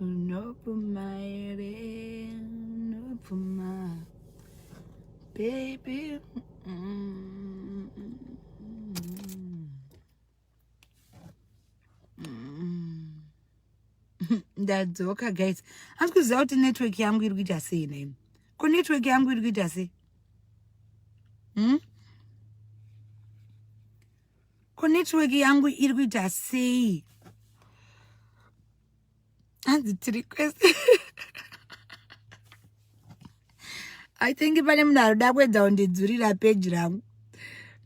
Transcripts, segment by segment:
Unobvuma here? Unobvuma baby. Ndadzoka guys. Asi kuziva kuti network yangu iri kuita sei nemi? Ko network yangu iri kuita sei? Ko network yangu iri kuita sei? Hanzi tiri kwese. I think pane munhu arikuda kuedza kundidzurira peji rangu.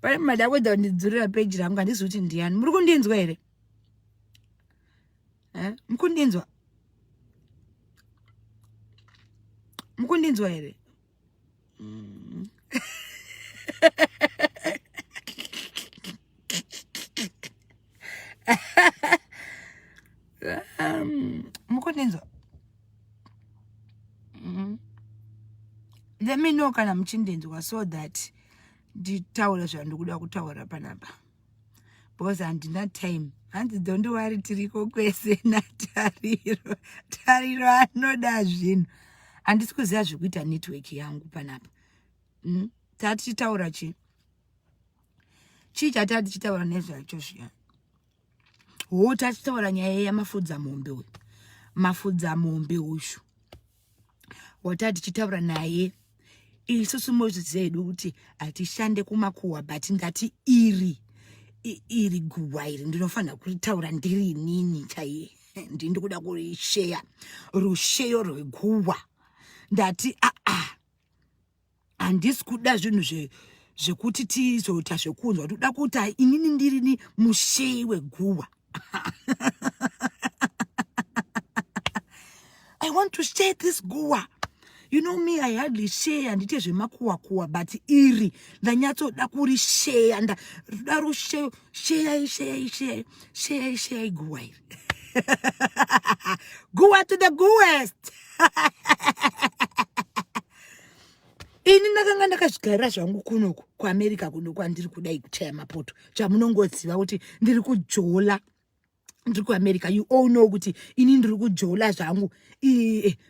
Pane munhu ada kuedza kundidzurira peji rangu, handizi kuti ndiyani. Muri kundinzwa here? Eh? Mukundinzwa? Mukundinzwa here? Mukundinzwa? Let me know kana muchindinzwa so that nditaure zvandikuda kutaura panapa, because handina time. Hanzi don't worry, tiriko kwese naTariro. Tariro anoda zvinhu. Handisi kuziva zvekuita network yangu panapa. Tatichitaura chii? Chii chatati tichitaura nezvacho zviya? Ho, tachitaura nyaya yamafudza mombe uyu, mafudza mombe uyu watati tichitaura naye. Isusu mozviziva hedu kuti hatishande kumakuhwa, but ndati iri guhwa iri ndinofanira kuritaura ndiri inini chaiye. Ndini ndikuda kurisheya rusheyo rweguhwa. Ndati aa, handisi kuda zvinhu zvekuti tizoita zvekunzwa. Toda kuti inini ndirini musheyi weguhwa. I want to share this guwa. You know me, I hardly share, handite zvemakuwa kuwa, but iri ndanyatsoda kurisheya. Ndoda rusheyo. Sheyai, sheyai, sheyai, sheyai, sheyai guwa iri. Guwa to the guwest. Ini ndakanga ndakazvigarira zvangu kunoku kuAmerica, kuno kwandiri kudai kuchaya mapoto, chamunongoziva kuti ndiri kujola, ndiri kuAmerica. You all know kuti ini ndiri kujola zvangu.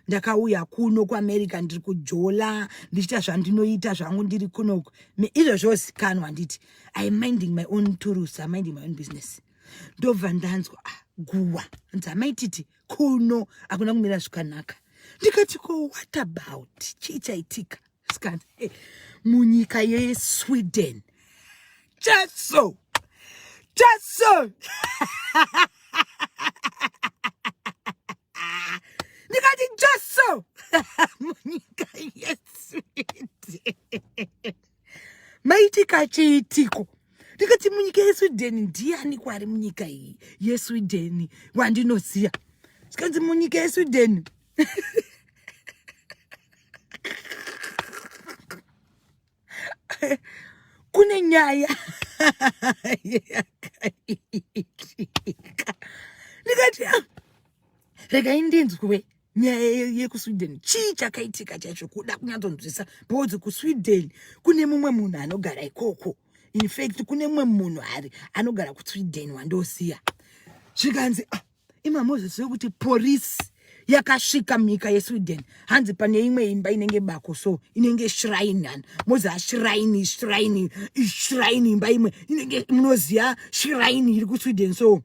Ndakauya kuno kuAmerica, ndiri kujola, ndichiita zvandinoita zvangu ndiri kunoku. Izvo zvozikanwa. Nditi I'm minding my own tourist, I'm minding my own business. Ndobva ndanzwa, ah, guwa nzamaititi kuno hakuna kumira zvakanaka. Ndikati, ko what about? Chii chaitika? Sikanzi, hey, munyika yeSweden, Jesu, Jesu! Ndikati, Jesu, munyika yeSweden maitika chiitiko. Ndikati, munyika yeSweden ndiani kwari munyika iyi yeSweden wandinoziva? Sikanzi munyika yeSweden kune nyaya yakaitika. Ndikati, ah, regai ndinzwe nyaya yekuSweden, chii chakaitika chacho? Kuda kunyatsonzwisa, because kuSweden kune mumwe munhu anogara ikoko. In fact, kune mumwe munhu ari anogara kuSweden wandosiya. Zvikanzi, ah, imamozizive kuti porisi yakasvika munyika yeSweden. Hanzi pane imwe imba inenge bako so, inenge shrine. Hani moziva shrine, shrine, shrine, imba imwe inenge, munoziva shrine iri kuSweden so,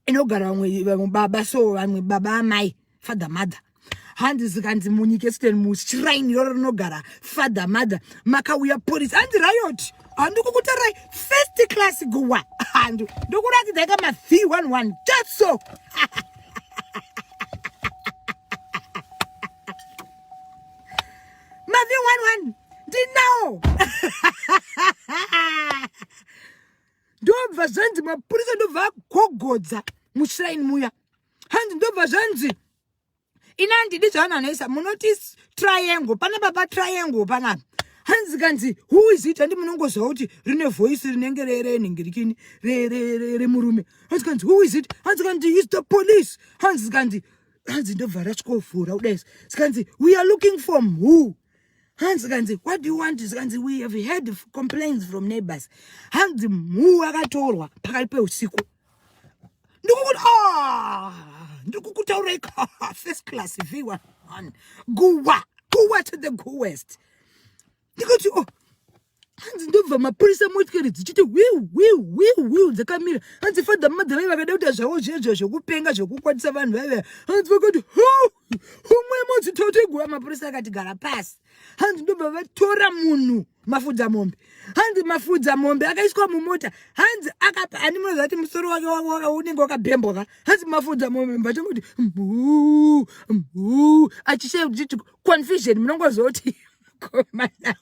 inogara vamwe baba so, vamwe baba, amai, father, mother. Hanzi zikanzi munyika yeSweden, mushrine iroro rinogara father, mother, makauya polisi. Hanzi riot. Handikukutarai first class guwa, handu ndokuratidzai kama v11 just so ma v11 ndinawo. Ndobva zvanzi mapurisa ndobva agogodza mushrine muya. Hanzi ndobva zvanzi, ini handidi zvavanhu vanoisa munoti triangle panapa, patriangle panapa. Hanzi kanzi, "Who is it?" Handi munongoziva kuti rine voice rinenge renhingirikini remurume. Hanzi kanzi, "Who is it?" Hanzi kanzi, "Is the police." Hanzi kanzi, hanzi ndobva rasvikovhura kudai. Zikanzi, "We are looking for who?" Hanzi kanzi, "What do you want?" Zikanzi, "We have heard complaints from neighbors." Hanzi mhu akatorwa pakati peusiku. Ndikukuti, ah, Ndiri kukutaurai ka first class V1 guwa guwa to the guwest. Ndikati oh, hanzi ndobva mapurisa motikari dzichiti wiu wiu wiu wiu dzakamira. Hanzi father mother vaiva vakada kuita zvavo zvezvo zvekupenga zvekukwatisa vanhu vaiva. Hanzi vakati ho humwe modzitotegura. Mapurisa akati gara pasi. Hanzi ndobva vatora munhu mafudza mombe. Hanzi mafudza mombe akaiswa mumota. Hanzi akapa ani munoziva kuti musoro wake unenge wakabhembwa ka. Hanzi mafudza mombe vachingoti mhuu mhuu achishaya kuti confusion munongoziva kuti mukomana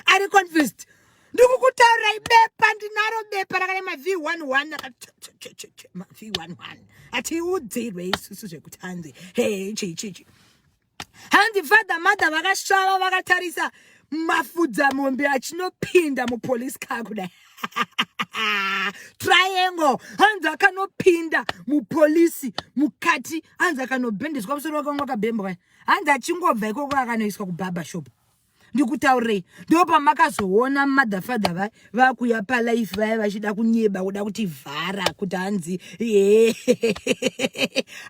ari confused. Ndikukutaurai bepa ndinaro bepa rakarema V11 V11 hatiudzirwe isusu zvekuti hanzi he chii chii chii. Hanzi father mother vakasvava vakatarisa mafudza mombe achinopinda mupolice car kudai. Triangle. Hanzi akanopinda mupolisi mukati. Hanzi akanobhendeswa musoro wake wanga wakabhembwa. Hanzi achingobva ikoko akanoiswa kubarber shop. Ndikutaurei ndopamakazoona mother father vaya vakuya palife vaya vachida kunyeba kuda kutivhara kuti hanzi ee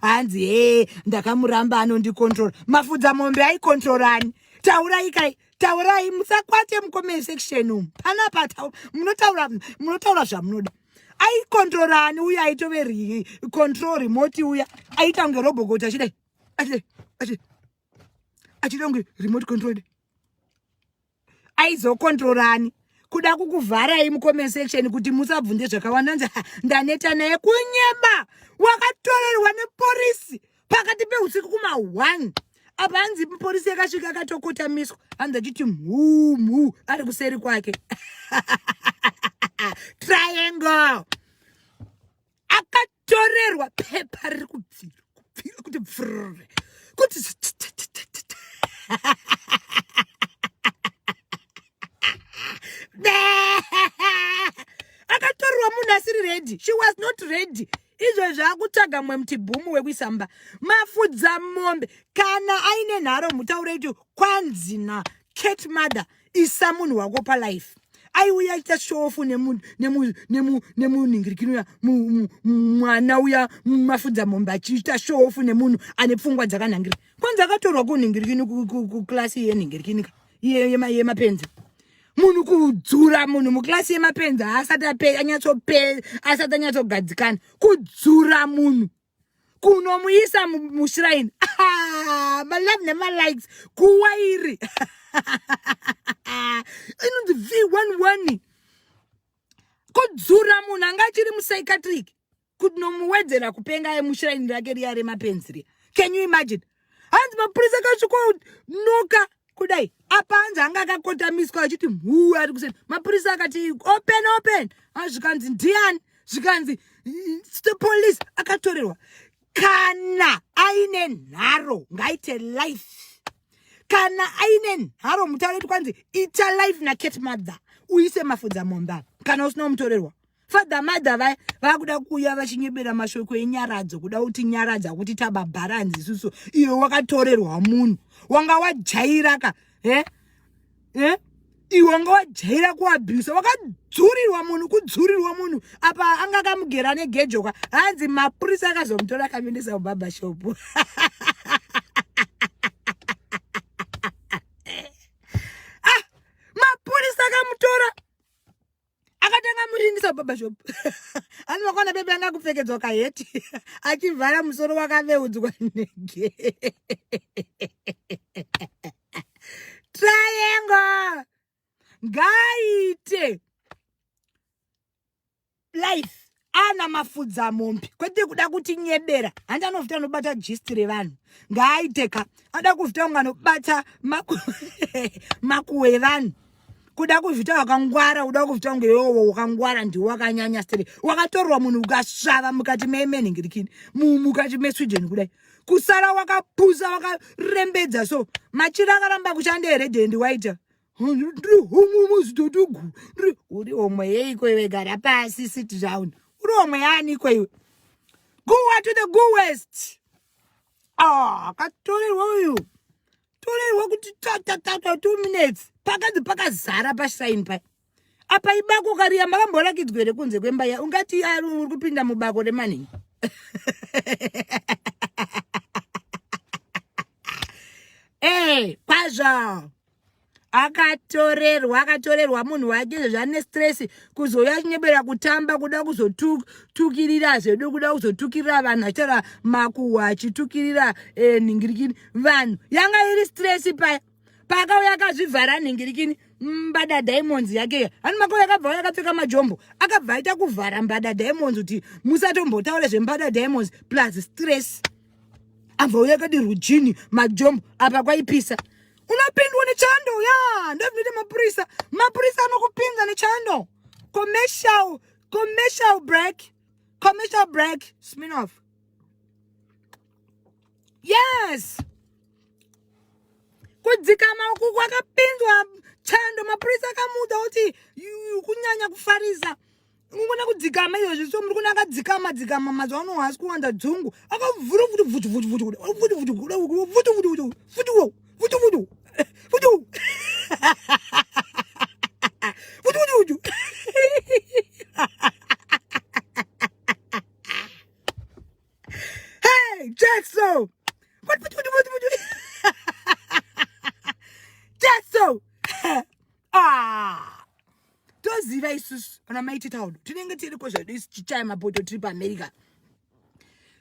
hanzi ee ndakamuramba anondikontrola. Mafudza mombe aikontrolani? Taurai kai, taurai, musakwate mucomment section umu panapa munotaura munotaura zvamunoda. Aikontrolani uya aitove control remote uya aita kunge robocot achidai achidai achidai achida kunge remote control aizokontrolani kuda kukuvharai mucomment section kuti musabvunze zvakawanda. Nzi ndaneta naye kunyeba. Wakatorerwa neporisi pakati peusiku kuma 1 apa. Hanzi porisi yakasvika akatokotamiswa, hanzi achiti mhuu mhuu ari kuseri kwake. Triangle. Akatorerwa pepa riri kubvira kubvira kuti pfrr kuti akatorerwa munhu asiri ready. She was not ready. Izvo zvakutsvaga mumwe mutibhumu wekuisa mumba. Mafudza mombe kana aine nharo mutaure kuti kwanzi na cat mother isa munhu wako palife. Aiuya achiita shofu nemunhingirikini uya mwana uya mafudza mombe achiita shofu nemunhu ane pfungwa dzakanhangira. Kwanzi akatorwa kunhingirikini kuklasi yenhingirikini ka yemapenzi. Munhu kudzura munhu muklasi yemapenzi asati asati anyatsogadzikana. Kudzura munhu kunomuisa mushrine. Malove nemalikes kuwairi inonzi V11. Kudzura munhu anga achiri mupsychiatric kuti nomuwedzera kupenga mushrine rake riya remapenzi riya. Can you imagine? Hanzi mapurisa akasvikonoka kudai apa hanzi anga akakotamiswa achiti mhuu ari kuseni. Mapurisa akati open open, zvikanzi ndiani? Zvikanzi the police. Akatorerwa. Kana aine nharo ngaite life. Kana aine nharo mutaure kuti kwanzi ita life nacat mother uise mafudza mombe apa kana usina kumutorerwa. Father mother vaya vakuda kuuya vachinyebera mashoko enyaradzo kuda kuti nyaradza kuti tababharanzi isusu. Iwe wakatorerwa munhu wanga wajaira ka iwe wanga wajaira kuabhusa. Wakadzurirwa munhu, kudzurirwa munhu apa anga akamugera negejoka. Hanzi mapurisa akazomutora akamuendesa kubarber shop. Mapurisa akamutora akatanga muindisa kubarber shop. Ani makaona pepe anga kupfekedzwa kaheti achivhara musoro wakaveudzwa nege triangle. Ngaite life ana mafudza mombe kwete kuda kuti nyebera. Handi anovhita anobata gist revanhu. Ngaaite ka ada kuvhita kunge anobata makuwe evanhu. Kuda kuvhita wakangwara, kuda kuvhita kunge iwowo wakangwara ndiwe wakanyanya stere. Wakatorwa munhu ukasvava mukati menhingirikini mukati mesweden kudai kusara wakapusa wakarembedza. So machira akaramba kushanda here? Dhendi waita ndiri homwe muzitotugu uri homwe yeiko iwe? Gara pasi, sit down. Uri homwe yaaniko iwe? Guwa to the guwest. Akatorerwa uyu, torerwa kuti tatatata 2 minutes pakanzi pakazara pashrine pai. Apa ibako kariya makamborakidzwa here kunze kwemba ya ungati ari uri kupinda mubako remanini. Eh, kwazvo. Akatorerwa, akatorerwa munhu wake izvo zvane stress kuzouya achinyebera kutamba kuda kuzotukirira zvedu kuda kuzotukirira vanhu achitaura makuhwa achitukirira eh, nhingirikini vanhu yanga iri stress paya paakauya akazvivhara nhingirikini mbada diamonds yake iya hani makauya akabva auya akapfeka majombo akabva aita kuvhara mbada diamonds kuti musatombotaura zvembada diamonds plus stress abva uya akati rujini majombo apa kwaipisa unopindwa nechando ya ndozvinoita mapurisa mapurisa anokupinza nechando commercial commercial break commercial break sminoff yes kudzikama uku kwakapinzwa chando mapurisa akamuudza kuti kunyanya kufarisa mukuna kudzikama izvozvi so muri kuna akadzikama dzikama mazuva ano haasi kuwanda dzungu akavhura futi futi futi futi futi futi futi futi futi futi futi futi futi futi futi futi. Hey, Jetso! What what what what what? Jetso! Ah! Toziva isusu ana maiti tauro tinenge tiriko zvedu isu tichaya mapoto tiri paAmerica.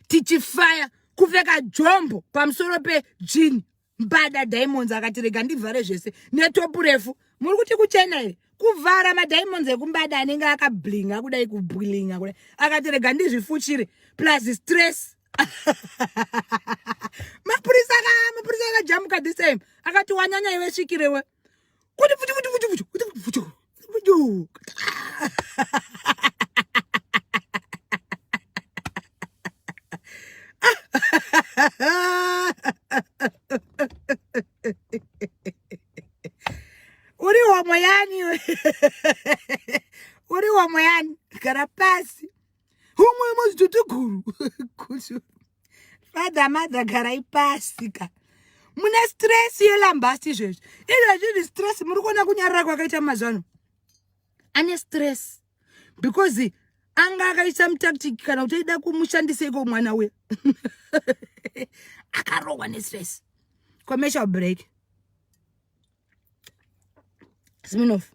Tichifaya kupfeka jombo pamusoro pejini mbada diamonds akati rega ndivhare zvese netopu refu muri kuti kuchena here kuvhara madiamonds ekumbada anenge akablinga kudai kublinga kudai akati rega ndizvifuchire plus stress mapurisa ka mapurisa akajamuka this time akati wanyanya iwe svikirewe kuti futi futi futi futi futi futi futi uri homo yani uri homo yani gara pasi homwe yemazitateguru father mother garai pasi ka mune stress yelambasti izvezvi izvezvi izvi stress muri kuona kunyarara kwakaita mazuva ano ane stress because anga akaisa mutactic kana kuti aida kumushandiseiko mwana uya akarohwa nestress commercial break Smirnoff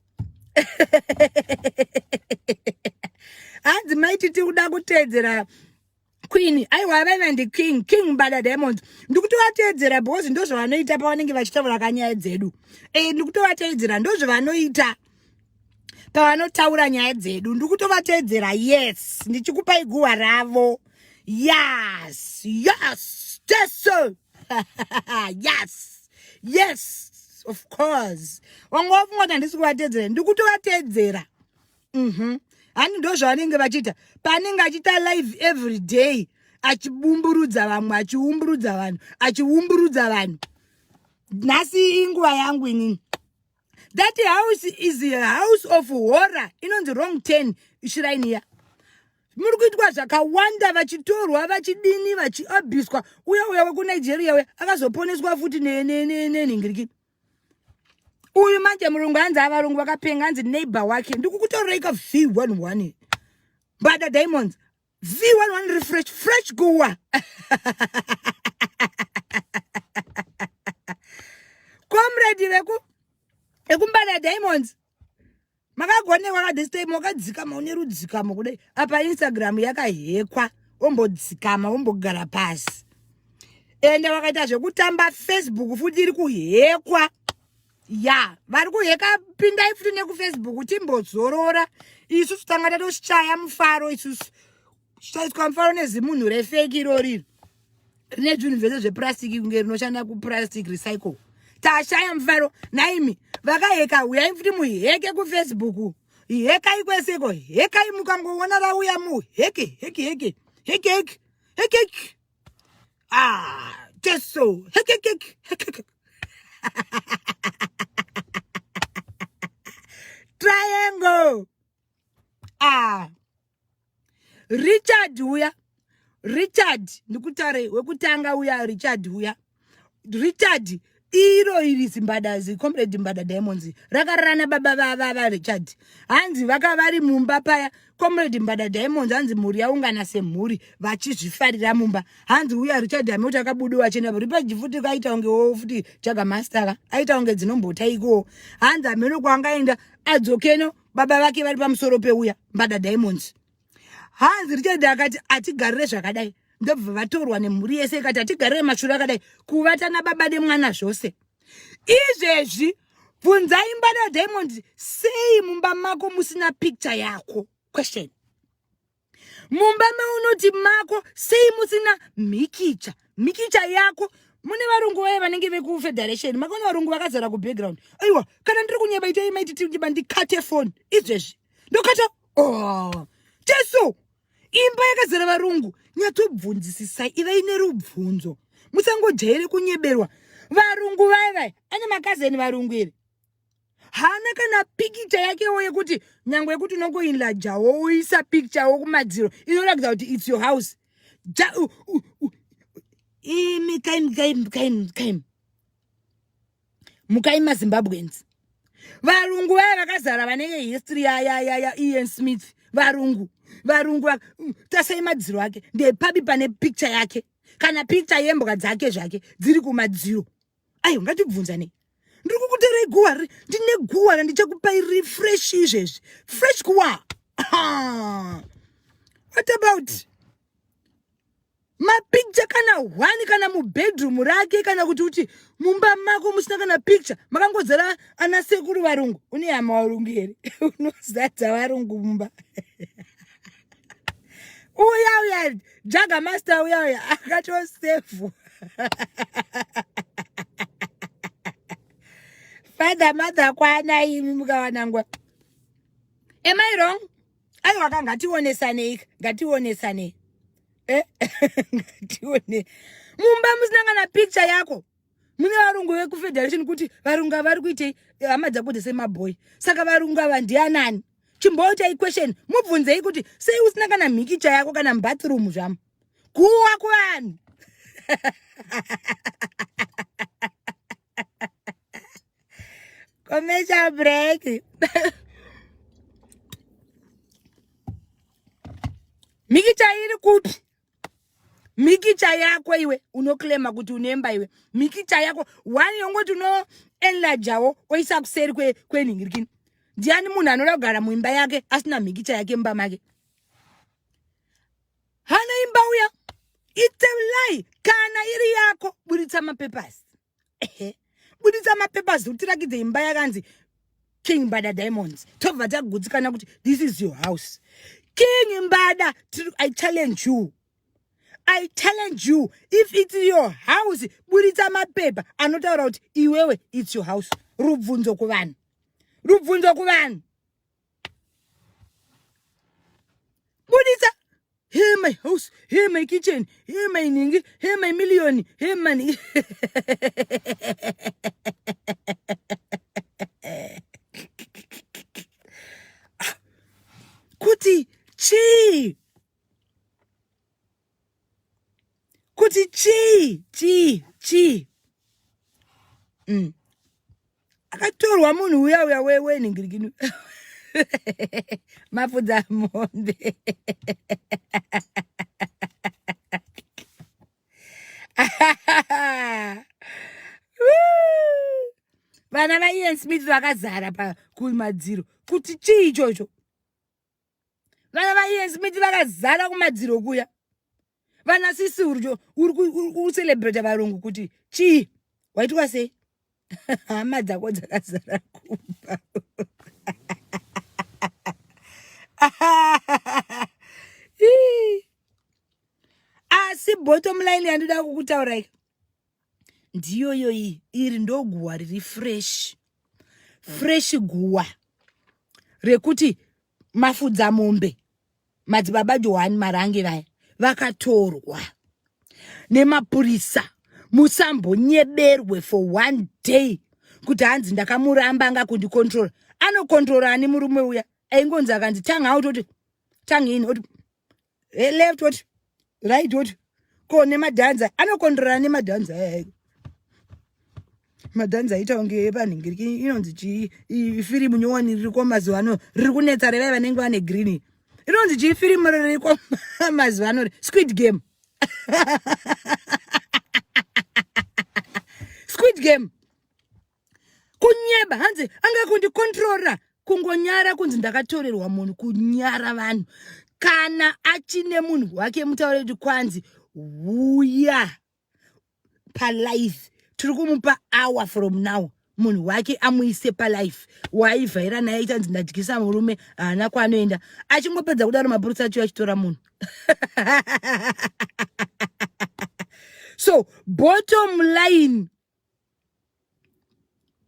hanzi maiti tikuda kuteedzera queen aiwa vaiva ndi king king mbada diamond ndikutovateedzera because ndozvavanoita pavanenge vachitaura kanyaya dzedu e ndikutovateedzera ndozvavanoita pavanotaura nyaya dzedu ndikutovateedzera yes ndichikupai guhwa ravo yes yes jesu yes yes of course wanga wafunga kuti handisi kuvateedzera ndikutovateedzera mhm hani ndozvavanenge vachiita paanenge achiita live every day achibumburudza vamwe achiumburudza vanhu achiumburudza vanhu nhasi inguva yangu inini that house is a house of horror inonzi wrong ten shrine iya muri kuitwa zvakawanda vachitorwa vachidini vachiabhiswa uya uya wekunigeria uya akazoponeswa futi nenhingirikini uyu manje murungu hanzi avarungu vakapenga hanzi neighbor wake ndikukutoreika v11 mbada diamonds v11 refresh fresh guwa comrade veku ekumbada diamonds makagonekwa ka this time wakadzikama une rudzikamo kudai apa instagram yakahekwa wombodzikama wombogara pasi ende wakaita zvekutamba facebook futi iri kuhekwa ya vari kuheka pindai futi nekufacebook timbozorora isusu tanga tatoshaya mufaro isusu chaiswa mufaro nezimunhu refeki irori rine zvinhu zvese zvepurasitiki kunge rinoshanda kupurastic recycle tashaya mufaro naimi vakaheka huyai futi muheke kufacebook hekai kweseko hekai mukangoona rauya muheke heke heke heke heke heke heke ah jesu heke heke heke heke triangle ah Richard uya Richard ndikutare wekutanga uya Richard uya Richard Iro iri zimbada, zicomrade Mbada Diamonds rakarara nababa vaRichard. Hanzi vaka vari mumba paya, Comrade Mbada Diamonds, hanzi mhuri yaungana semhuri vachizvifarira mumba. Hanzi uya Richard ameuti akabudiwa achienda ripaji futi, kaita kunge wo futi Jaga Master ka aita kunge dzinombotaikowo. Hanzi ameno kwaangaenda adzokeno, baba vake vari pamusoro peuya Mbada Diamonds. Hanzi Richard akati atigarire zvakadai, ndobva vatorwa nemhuri yese, ikati atigarire mashura akadai, kuvata nababa nemwana zvose izvezvi. Bvunzai Mbada Diamond, sei mumba mako musina picture yako? Question. Mumba maunoti mako, sei musina mikicha, mikicha yako? Mune varungu vaye vanenge vekufederation, makaona varungu vakazara kubackground. Aiwa, kana ndiri kunyeba, itai maititi ndikate phone izvezvi, ndokata. Oh, Jesu, imba yakazara varungu. Nyatsobvunzisisai, ivai nerubvunzo, musangojaire kunyeberwa. Varungu vai vai ane makazeni varungu here? Haana kana pikicha yakewo yekuti nyange yekuti unongoinlajawo uisa pikichawo kumadziro inoratidza kuti it's your house. Ja, imi kaim kaim kaim kaim, mukai maZimbabweans. Varungu vaya vakazara vanenge history yaIan Smith. Varungu, varungu, tasai madziro ake, ndepapi pane picture yake kana picture yembwa dzake zvake dziri kumadziro ayo? Ngatibvunzanei. Ndiri kukuterai guwa, ndine guwa randichakupai refresh izvezvi, fresh guwa. What about mapicture kana one, kana mubedroom rake, kana kuti uti mumba mako musina kana picture, makangodzara ana sekuru varungu? Une hama varungu here? Unozadza varungu mumba. Uya uya Jaga Master uya uya akatosevhu father mother kwana. Imi mukawana nguva, am I wrong? Aiwa ka, ngationesanei, ngationesanei, eh? Ngatione mumba musina kana picture yako, mune varungu vekufederation, kuti varungu ava vari kuitei? Hama dzako dzesemabhoi, saka varungu ava ndianani? Chimboitai question, mubvunzei kuti sei usina kana mhikicha yako kana mubathroom zvamo. Kuwa kuvanhu. Commercial break. Mikicha iri kupi? Mikicha yako iwe unoclaima kuti unemba iwe, mikicha yako one yongoti uno enlargewo oisa kuseri kwenhingirikini. Ndiani munhu anoda kugara muimba yake asina mikicha yake mumba make? Hana imba uya, it's a lie. Kana iri yako, buritsa mapapers. Ehe, buditsa mapapers utirakidze imba yakanzi King Mbada Diamonds, tobva tagutsikana kuti this is your house, King Mbada. I challenge you, I challenge you. If it's your house, buritsa mapepa anotaura kuti iwewe it's your house. Rubvunzo kuvanhu, rubvunzo kuvanhu. Buditsa. Here my house, here my kitchen, here my ningi, here my million, here money. Kuti chii? Kuti chii, chii, chii? Akatorwa munhu uya uya wenhingirikini, mapfudza mombe. Vana vaIan Smith vakazara kumadziro, kuti chii ichocho? Vana vaIan Smith vakazara kumadziro kuya. Vana sisi, uri kucelebrata varungu kuti chii? Waitwa sei? Hama dzako dzakazara kumba. Ii. Asi bottom line yandoda kukutaurai ndiyoyo iyi. Iri ndoguwa riri fresh, fresh guwa rekuti mafudza mombe, madzibaba Johani Marange vaya vakatorwa nemapurisa. Musambonyeberwe for one day kuti hanzi ndakamuramba, anga kundicontrola. Anocontrola ani murume uya? Aingonzi akanzi tongue out, oti tongue in, oti left, oti right, oti ko nemadhanza. Anocontrola nemadhanza aya. Madhanzi aita kunge epanhingiriki inonzi chii firimu nyowani ririko mazuva ano riri kunetsa revai vanenge vane green inonzi chii firimu ririko mazuva ano squid game. Squid game. Kunyeba hanzi anga kundikontrora kungonyara kunzi ndakatorerwa munhu kunyara vanhu kana achine munhu wake mutaure kuti kwanzi huya palife tiri kumupa hour from now munhu wake amuise palife waaivhaira naye ichanzi ndadyisa murume haana kwaanoenda achingopedza kudaro mapurisa acho achitora munhu. So bottom line,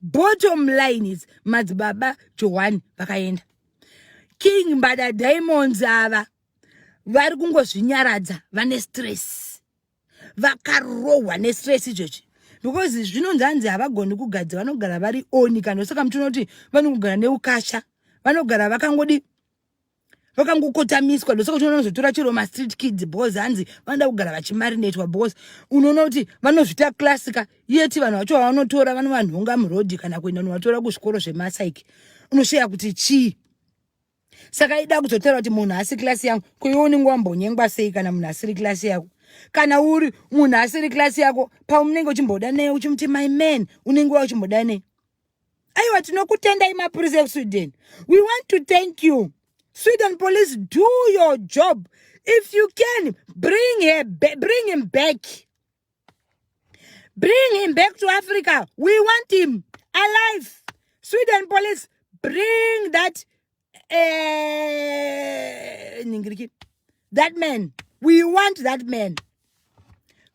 bottom line is madzibaba Johani vakaenda. King Mbada Diamonds ava vari kungozvinyaradza, vane stress, vakarohwa nestress izvezvi because zvinonzi hanzi havagoni kugadzira, vanogara vari oni kana saka mutinoti vanogara neukasha, vanogara vakangodi vakangokotamiswa. Ndosaka uchiona vanozotora chero mastreet kids because hanzi vanoda kugara vachimarinetwa because unoona kuti vanozvita classica yeti vanhu vacho vavanotora vanovanhonga murodhi kana kuenda unovatora kuzvikoro zvemasaiki unosheya kuti chii. Saka ida kuzotaura kuti munhu asi klasi yangu kuiwe unenge wambonyengwa sei kana munhu asiri klasi yako? Kana uri munhu asiri klasi yako paunenge uchimboda naye uchimuti my man unenge wa uchimboda naye. Aiwa, tinokutendai mapurisa ekusweden. We want to thank you, Sweden police. Do your job. If you can bring, her, bring him back, bring him back to Africa. We want him alive. Sweden police, bring that ningiriki, that man. We want that man.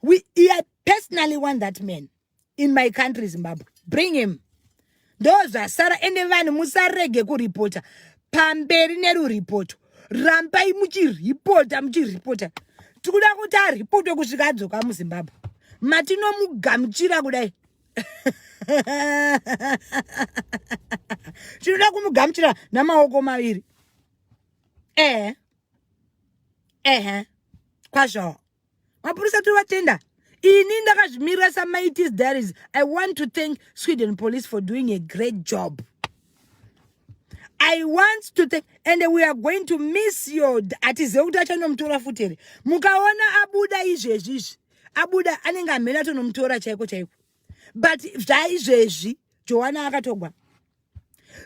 We I personally want that man in my country, Zimbabwe. Bring him. Ndo zvasara. Ende vanhu musarege kuripota, pamberi neruripoto, rambai muchiripota, muchiripota. Tikuda kuti aripotwe kusvika adzoka muZimbabwe matinomugamuchira kudai. Tinoda kumugamuchira namaoko maviri. Ehe, ehe, kwazvo mapurisa tovatenda. Ini ndakazvimirira saMaitis Diaries. I want to thank Sweden police for doing a great job. I want to thank, and we are going to miss your. Hatizive kuti achanomutora futi here. Mukaona abuda izvezvi izvi, abuda anenge amhene atonomutora chaiko chaiko. But zvaizvezvi Joana akatogwa.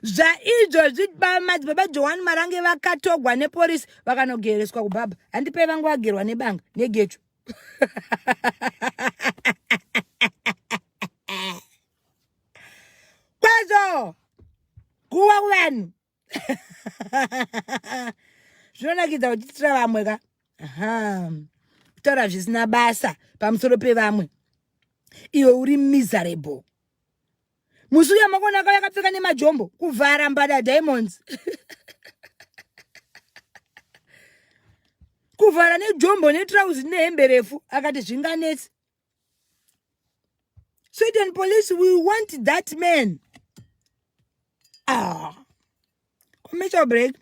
Zvaizvozvi madzibaba Johani Marange vakatogwa neporisi vakanogereswa kubhabha. Handipei vangu vagerwa nebanga negecho. Kwazvo kuwa kuvanhu zvinonakidza kuchitira vamwe ka. Aha, kutaura zvisina basa pamusoro pevamwe iwe uri miserable. Musi uya makona akauya akapfeka nemajombo kuvhara Mbada Diamonds, kuvhara nejombo netrauzi nehembe refu, akati zvinganetsi. Sweden police, we want that man. Ah, commercial break.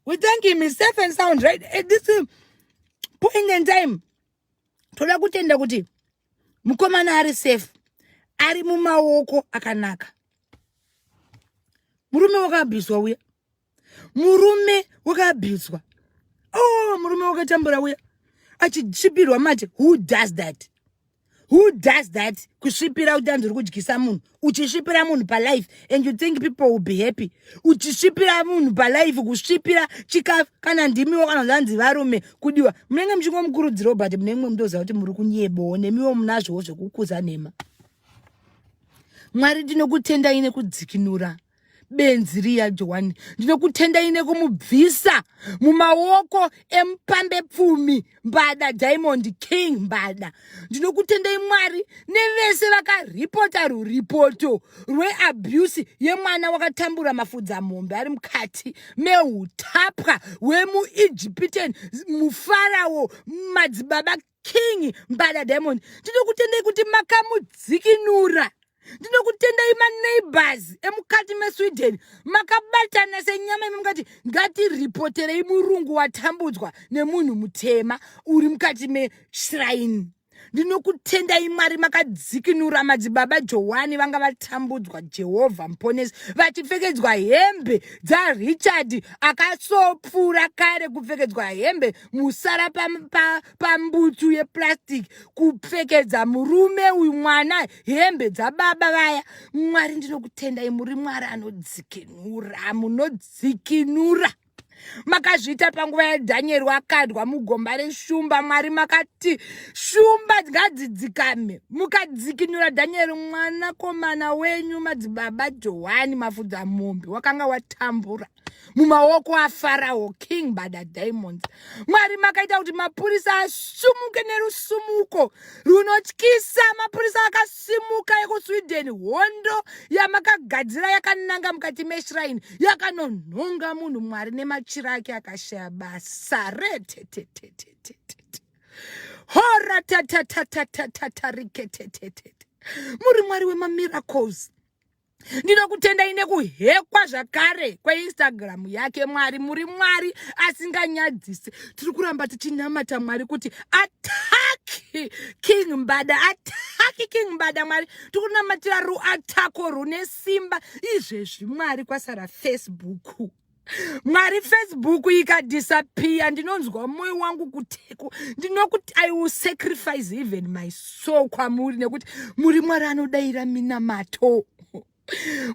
We thank him, he's safe and sound right at this point in time. Toda kutenda kuti mukomana ari safe, ari mumaoko akanaka. Murume wakabviswa uya, murume wakabviswa. Oh, murume wakatambura uya achisvipirwa mate. Who does that? Who does that? Kusvipira kuti anzi uri kudyisa munhu, uchisvipira munhu palife and you think people will be happy. Uchisvipira munhu palife, kusvipira chikafu. Kana ndimiwo kana zvanzi varume kudiwa munenge muchingomukurudzirawo, but munenge mutoziva kuti muri kunyebowo, nemiwo munazvowo zvekukuza nhema. Mwari, ndinokutendai nekudzikinura benzi riya Johani. Ndinokutendai nekumubvisa mumaoko emupambe pfumi Mbada Diamond, King Mbada. Ndinokutendai Mwari nevese vakaripota ruripoto rweabuse yemwana wakatambura mafudza mombe ari mukati meutapwa hwemuEgyptian muFarao madzibaba King Mbada Diamond. Ndinokutendai kuti makamudzikinura. Ndinokutendai maneighbors emukati meSweden, makabatana senyama imi mukati ngatiripoterei murungu watambudzwa nemunhu mutema uri mukati meshrine. Ndinokutendai Mwari, makadzikinura madzibaba Johani vanga vatambudzwa, Jehovha Muponesi, vachipfekedzwa hembe dzaRichard akasopfuura kare, kupfekedzwa hembe musara pambutsu pa, pa yeplastic, kupfekedza murume uyu mwana hembe dzababa vaya. Mwari, ndinokutendai, muri Mwari anodzikinura, munodzikinura. Makazviita panguva yaDhanieri wakadwa mugomba reshumba. Mwari, makati shumba ngadzidzikame, mukadzikinura Dhanieri mwanakomana wenyu madzibaba Johani mafudza mombe wakanga watambura mumaoko aFarao King Bada Diamonds. Mwari, makaita kuti mapurisa asumuke nerusumuko runotyisa. Mapurisa akasimuka ekuSweden, hondo yamakagadzira yakananga mukati meshrine yakanonhonga munhu Mwari nemachira ake akashaya basa retetetetetete hora tatatatatatatariketetetete. Muri Mwari wemamiracles. Ndinokutendai nekuhekwa zvakare kweInstagram yake. Mwari, muri Mwari asinganyadzisi. Tiri kuramba tichinamata Mwari kuti ataki King Mbada, ataki King Mbada. Mwari, tiri kunamatira ruatako rune simba izvezvi. Mwari, kwasara Facebook. Mwari, Facebook ikadisappear, ndinonzwa mwoyo wangu kuteku. Ndinokuti I will sacrifice even my soul kwamuri, nekuti muri Mwari anodaira minamato.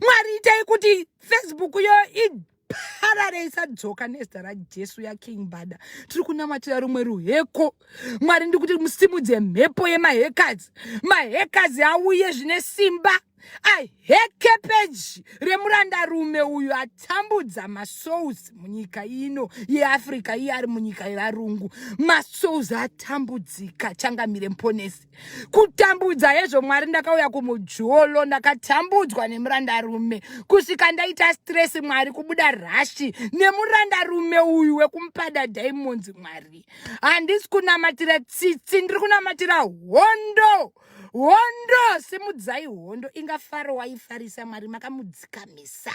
Mwari, itai kuti Facebook yo iparare, isadzoka nezita raJesu, yaKing Bada. Tiri kunamatira rumwe ruheko. Mwari, ndikuti musimudze mhepo yemahackers, mahackers auye zvine simba, aheke peji remurandarume uyu atambudza masouls munyika ino yeAfrica. Iye ari munyika yevarungu, masouls atambudzika. Changamire Muponesi, kutambudza hezvo. Mwari, ndakauya kumujolo, ndakatambudzwa nemurandarume kusvika ndaita stress. Mwari, kubuda rashi nemurandarume uyu wekuMpada Diamonds. Mwari, handisi kunamatira tsitsi, ndiri kunamatira hondo. Hondo, simudzai hondo. Inga Faro waifarisa, Mwari makamudzikamisa.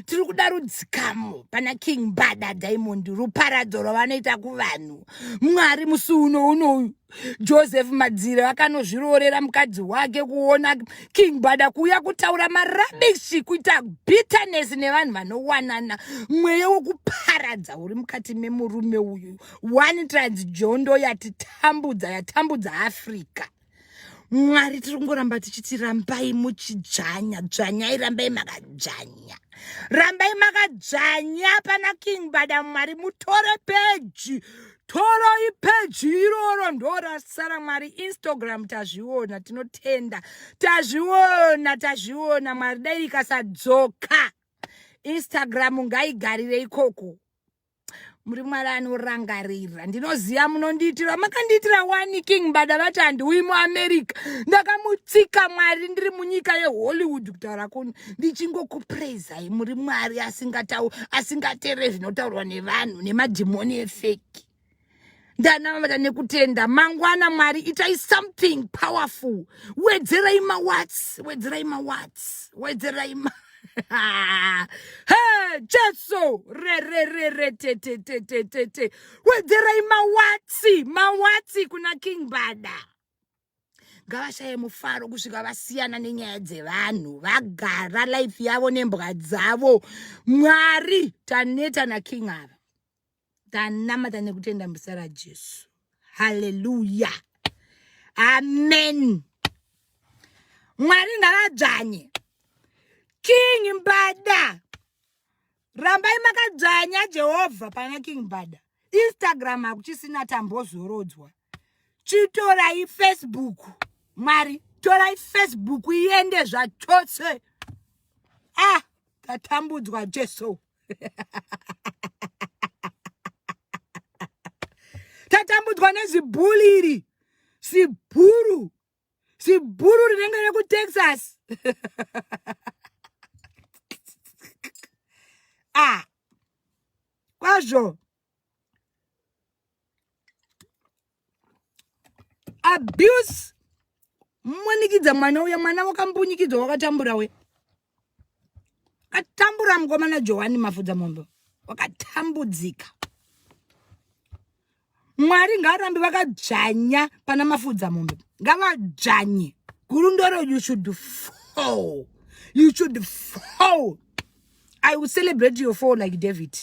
Tiri kuda rudzikamo pana King Bada Diamond, ruparadzo rwavanoita kuvanhu. Mwari, musi uno unoyu Joseph Madzire akanozviroorera mukadzi wake, kuona King Bada kuuya kutaura marubbish, kuita bitterness nevanhu vanowanana. Mweya wekuparadza uri mukati memurume uyu. One transjondo yatitambudza, yatambudza Africa. Mwari, tiri kungoramba tichiti rambai muchidzvanya, dzvanyai, rambai makadzvanya, rambai makadzvanya pana King Bada. Mwari, mutore peji, torai peji iroro, ndorasara. Mwari, Instagram tazviona, tinotenda, tazviona, tazviona. Mwari, dai rikasadzoka Instagram, ngaigarire ikoko. Muri Mwari anorangarira. Ndinoziva munondiitira, makandiitira wani. King Bada vati handiuyi muAmerica, ndakamutsika. Mwari, ndiri munyika yeHollywood kutaura kuno, ndichingokupraisai. Muri Mwari asingateereri zvinotaurwa nevanhu nemadhimoni efake. Ndanamata nekutenda. Mangwana, Mwari, itai something powerful. Wedzerai mawatts, wedzerai mawatts, wedzerai ma he Jesu rerereretetetetetete. Wedzerai mawatts, mawatts kuna King Bada. Ngavashaye mufaro kusvika vasiyana nenyaya dzevanhu, vagara life yavo nembwa dzavo. Mwari, taneta naKing ava. Tanamata nekutenda muzita raJesu. Haleluya, amen. Mwari ngavadzvanye King Mbada. Rambai makadzvanya, Jehovha, pana King Mbada. Instagram hakuchisina, tambozorodzwa. Chitorai Facebook, Mwari, torai Facebook iende zvachose. Ah, tatambudzwa, Jesu, tatambudzwa nezibhuli iri, zibhuru, zibhuru rinenge rekuTexas. Ah, kwazvo abuse. Manikidza mwana uya, mwana wakambunyikidzwa, wakatambura we. Akatambura mukomana Johani Mafudza Mombe. Wakatambudzika. Mwari ngaarambe vakadzvanya pana Mafudza Mombe. Ngavadzvanye. Gurundoro, you should fall. You should fall. I will celebrate your fall like David.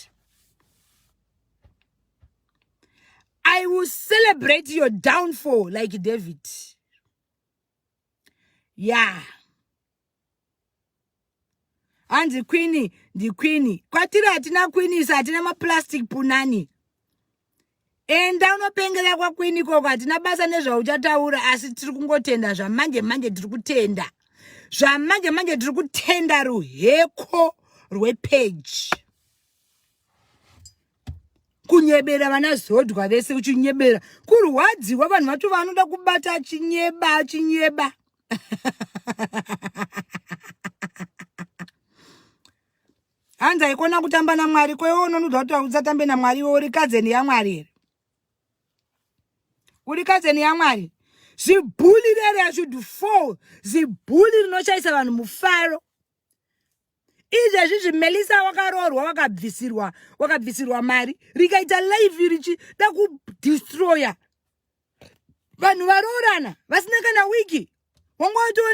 I will celebrate your downfall like David. Yeah. Hanzi queen ndiqueen. Kwatiri hatina queen isa, hatina maplastic punani. Enda unopengera kwaqueen ikoko, hatina basa nezvauchataura, asi tiri kungotenda zvamanje manje, tiri kutenda zvamanje manje, tiri kutenda ruheko rwepeji. Kunyebera vana Zodwa vese, uchinyebera kurwadziwa vanhu vacho vanoda kubata, achinyeba achinyeba. Hanzi aikona kutamba naMwari kwewe, unonudza kuti usatambe naMwari iwe uri kazeni yaMwari here? Uri kazeni yaMwari? Zibhuli rere should fall, zibhuli rinochaisa vanhu mufaro. Izvezvi zvimelisa wakaroorwa, wakabvisirwa, wakabvisirwa mari, rikaita live richida kudestroya vanhu varoorana vasina kana wiki. Wanga watoo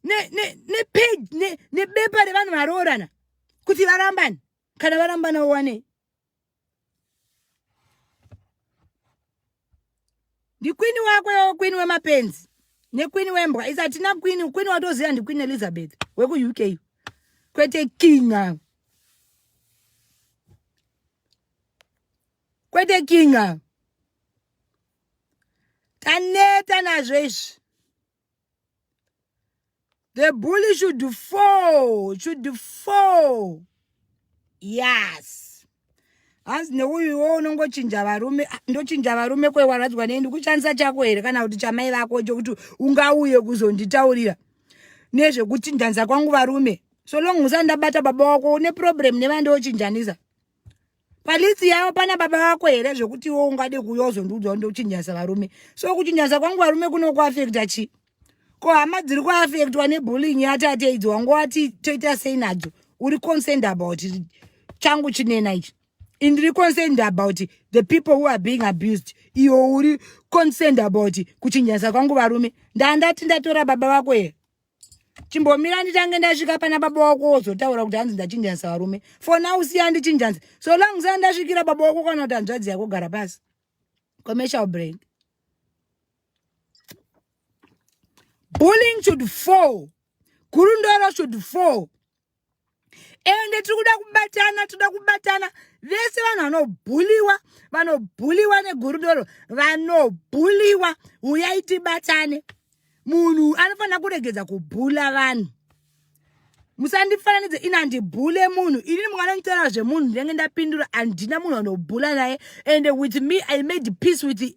nepage nebepa revanhu varoorana kuti varambani. Kana varambana wawanei? Ndikwini wako iwe, kwini wemapenzi nekwini wembwa. Isa hatina kwini. Kwini watoziva ndiQueen Elizabeth wekuUK, kwete kinga, kwete kinga. Taneta nazvo izvi. The bully should fall, should fall. Yes. Hanzi neuyuwo unongochinja varume. Ah, ndochinja varume kwewaradzwa nei? Ndikushandisa chako here kana kuti chamai vako chokuti ungauye kuzonditaurira nezvekuchinjanisa kwangu varume? So long usati ndabata baba wako, une problem nevandochinjanisa palisi yavo pana baba vako here zvekuti iwo ungade kuuya uzondiudza ndochinjanisa varume? So kuchinjanisa kwangu varume kunokuafekta chii? Ko hama dziri kuafektwa nebullying yatate idzi, wanga wati toita sei nadzo? Uri concerned about changu chinena ichi, indiri concerned about the people who are being abused. Iwo uri concerned about kuchinjanisa kwangu varume. Ndandati ndatora baba vako here? Chimbomira nditange ndasvika pana baba wako, wozotaura kuti hanzi ndachinjanisa varume. For now siya ndichinjanisa, so long siya ndasvikira baba wako kana kuti hanzvadzi yako. Gara pasi, commercial break. Bullying should fall, gurundoro should fall. Ende tiri kuda kubatana, toda kubatana vese vanhu vanobhuliwa, vanobhuliwa negurundoro, vanobhuliwa, uyai tibatane. Munhu anofanira kuregedza kubhula vanhu. Musandifananidze, ini handibhule munhu. Inini mukanonditaura zvemunhu ndinenge ndapindura. Handina munhu anobhula naye, and with me I made peace with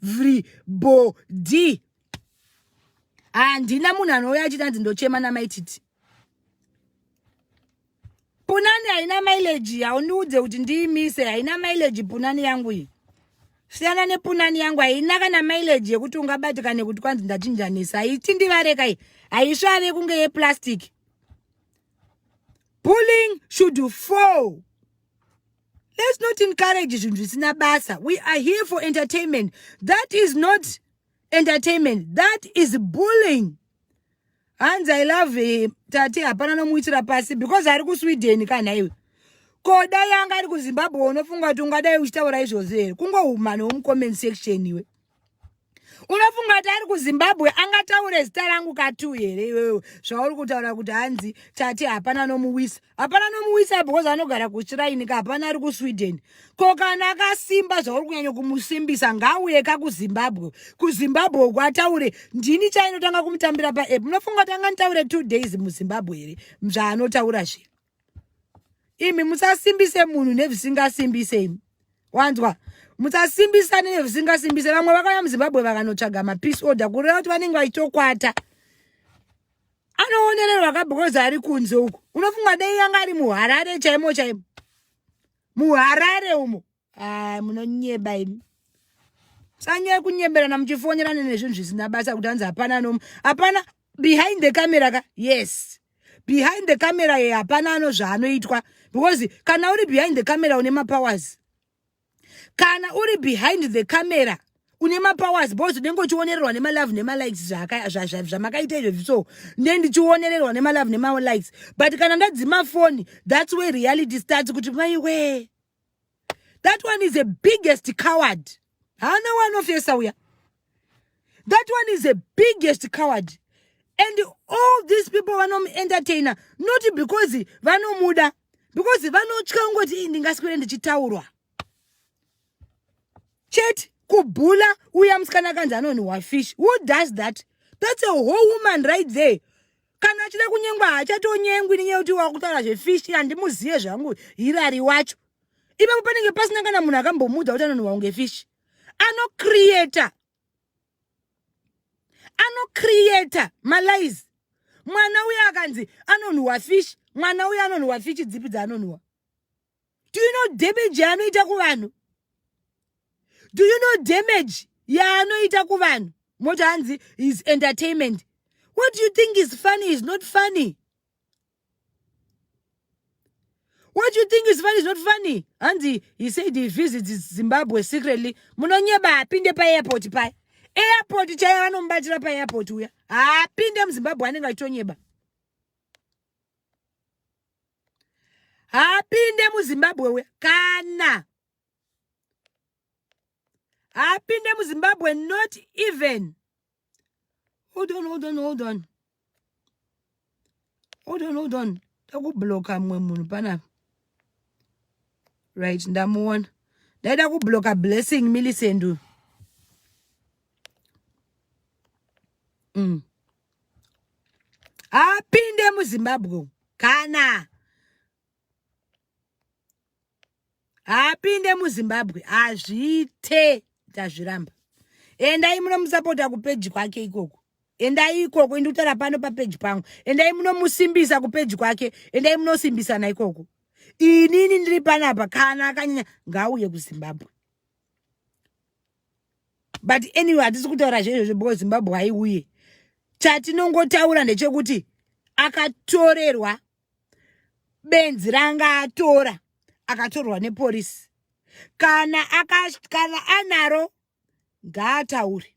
everybody. Handina munhu anouya achiti hanzi ndochema namaititi. Punani haina mileage, haundiudze kuti ndiimise. Haina mileage punani yangu iyi. Siyana nepunani yangu, haina kana mileage yekuti ungabatika nekuti kwanzi ndachinjanisa. Haiti iyi, haisvave kunge yeplastic. Bullying should fall. Let's not encourage zvinhu zvisina basa. We are here for entertainment. That is not entertainment, that is bullying. Hanzi I love tate, hapana nomuitira pasi because ari kuSweden. Kana iwe ko dai anga ari kuZimbabwe, unofunga kuti ungadai uchitaura izvozvo here? Kungohuma nemucomment section. Iwe unofunga kuti ari kuZimbabwe angataure zita rangu katu here iwewe, zvauri kutaura kuti hanzi tate hapana nomuwisa? Hapana nomuwisa because anogara kushrine ka, hapana ari kuSweden. Ko kana akasimba zvauri kunyanya kumusimbisa, ngauye kakuZimbabwe. KuZimbabwe uko ataure, ndini chainotanga kumutambira paapp. Munofunga kuti anganditaure 2 days muZimbabwe here zvaanotaura zve? Imi musasimbise munhu nezvisingasimbise. Imi wanzwa, musasimbisane nezvisingasimbise. Vamwe vakauya muZimbabwe vakanotsvaga mapeace order, kureva kuti vanenge vachitokwata. Anoonererwa ka because ari kunze uko. Unofunga dei anga ari muHarare chaimo chaimo, muHarare umo? Munonyeba imi. Sanyaya kunyeberana muchifonerana nezvinhu zvisina basa kuti hanzi hapana no hapana behind the camera ka yes behind the camera ye hapana ano zvaanoitwa because kana uri behind the camera une mapowers kana uri behind the camera une mapowers because unenge uchionererwa nemalove nemalikes zvamakaita izvozvi so nde ndichionererwa nemalove nemalikes but kana ndadzima foni that's where reality starts kuti maiwee that one is a biggest coward haana waanofesa uya that one is a biggest coward and all these people vanomuentertainer not because vanomuda because vanotya kungoti ndingaswere ndichitaurwa chete kubhula uya musikana akanzi anonhuhwa fish who does that that's a whole woman right there kana achida kunyengwa haachatonyengwi nenyaya yekuti wakutaura zvefish handimuzive zvangu hirari wacho ipapo panenge pasina kana munhu akambomuudza kuti anonhuhwa kunge fish anocreata anocreata malies mwana uyo akanzi anonhuhwa fish mwana uyo anonhuhwa fish dzipi dzaanonhuhwa do you know damage yaanoita kuvanhu do you know damage yaanoita kuvanhu moti hanzi is entertainment what do you think is funny is not funny what you think is funny is not funny hanzi he said he visits zimbabwe secretly munonyeba apinde paairport paya airport chaiyo vanomubatira paairport uya haapinde muzimbabwe anenge achitonyeba haapinde muzimbabwe uya kana haapinde muzimbabwe not even hold on hold on hold on hold on hold on ndakubloka mumwe munhu panapa right ndamuona ndaida kubloka blessing millicent uyu mm. apinde muzimbabwe kana haapinde muzimbabwe hazviite tazviramba endai munomusapota kupeji kwake ikoko endai ikoko indikutaura pano papeji pangu endai munomusimbisa kupeji kwake endai munosimbisana ikoko inini ndiri panapa kana akanyanya ngauye kuzimbabwe but anyway hatisi kutaura zveizvozvo because zimbabwe haiuye chatinongotaura ndechekuti akatorerwa benzi ranga atora akatorwa neporisi kana aka, kana anaro ngaataure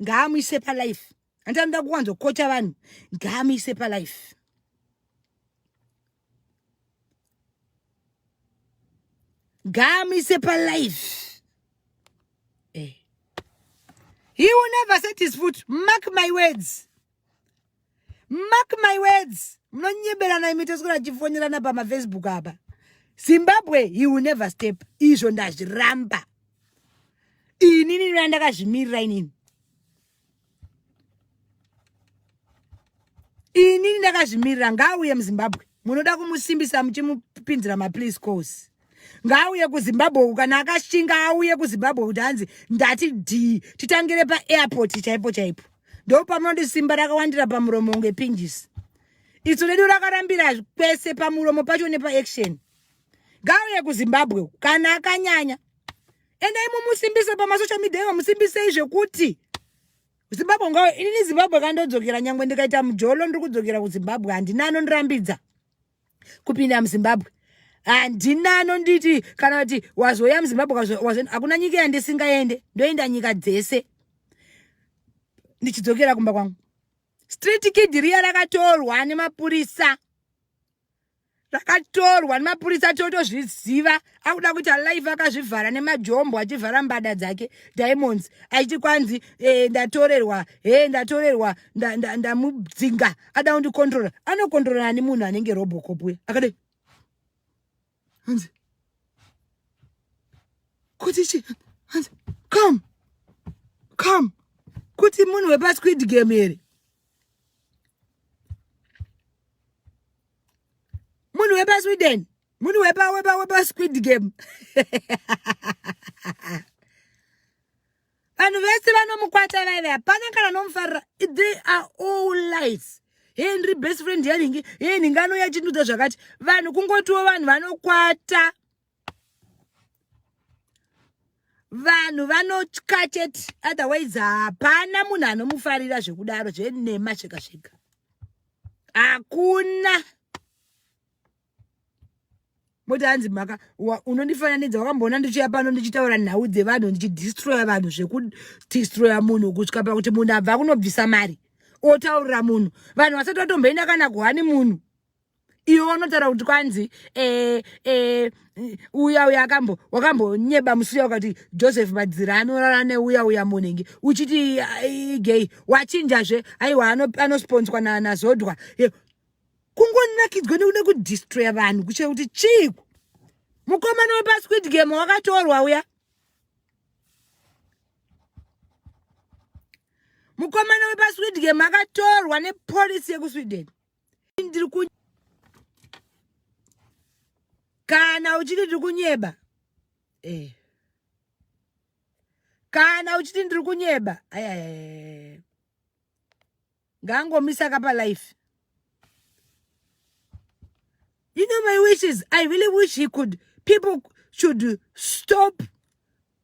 ngaamuise palife handiti anoda kuwanzokocha vanhu ngaamuise palife ngaamuise palife eh. he will never set his foot mark my words mark my words munonyeberana imi toswera tichifonerana pamafacebook apa zimbabwe he will never step izvo ndazviramba inini ndakazvimirira inini inini ndakazvimirira ngaauye muzimbabwe munoda kumusimbisa muchimupinzira maplease calls ngaauye kuzimbabwe uku kana akashinga auye kuzimbabwe kuti hanzi ndati d titangire paairport chaipo chaipo ndopamunoti simba rakawandira pamuromo kunge pinjisi isu redu rakarambira kwese pamuromo pacho nepaaction ngauye kuzimbabwe kana akanyanya endai mumusimbise pamasocial media ivo musimbisei zvekuti zimbabwe ngauye inini zimbabwe kandodzokera nyangwe ndikaita mujolo ndiri kudzokera kuzimbabwe handina anondirambidza kupinda muzimbabwe handina anonditi kana kuti wazouya muzimbabwe hakuna nyika yandisingaende ndoenda nyika dzese ndichidzokera kumba kwangu street kid riya rakatorwa nemapurisa rakatorwa nemapurisa totozviziva akuda kuita life akazvivhara nemajombo achivhara mbada dzake diamonds achiti kwanzi e, ndatorerwa he ndatorerwa ndamudzinga nda, nda ada kundikontrola anokontrola ani munhu anenge robocop uya akadai hanzi kuti chi hanzi come come kuti munhu wepasquid game here munhu wepasweden munhu wepa wepa wepa squid game vanhu vese vanomukwata vaive hapana kana nomufarira they are all lies hee ndiri best friend yanhingi hee nhingi anouya chindudza zvakati vanhu kungotiwo vanhu vanokwata Vanhu vanotya chete, otherwise hapana munhu anomufarira zvekudaro zvenema zvega zvega. Hakuna. Moti hanzi maka unondifananidza wakamboona ndichiuya pano ndichitaura nhau dzevanhu ndichidestroya vanhu zvekudestroya munhu kusvika pakuti munhu abva kunobvisa mari otaurira munhu vanhu vasati vatomboenda kana kuhani munhu iwe unotaura kuti kwanzi eh, eh, uya uya akambo wakambonyeba musi uya ukati Joseph Madzira anorara neuya uya munenge uchiti gay wachinjazve aiwa anosponswa naZodwa kungonakidzwa nekuda kudestroya vanhu kuchaya kuti chiiko mukomana wepasquid game wakatorwa uya mukomana wepasquid game akatorwa nepolisi yekusweden ndiri ku kana uchiti ndiri kunyeba eh. Kana uchiti ndiri kunyeba ayayaya ngaangomisa kapa life. You know my wishes, I really wish he could, people should stop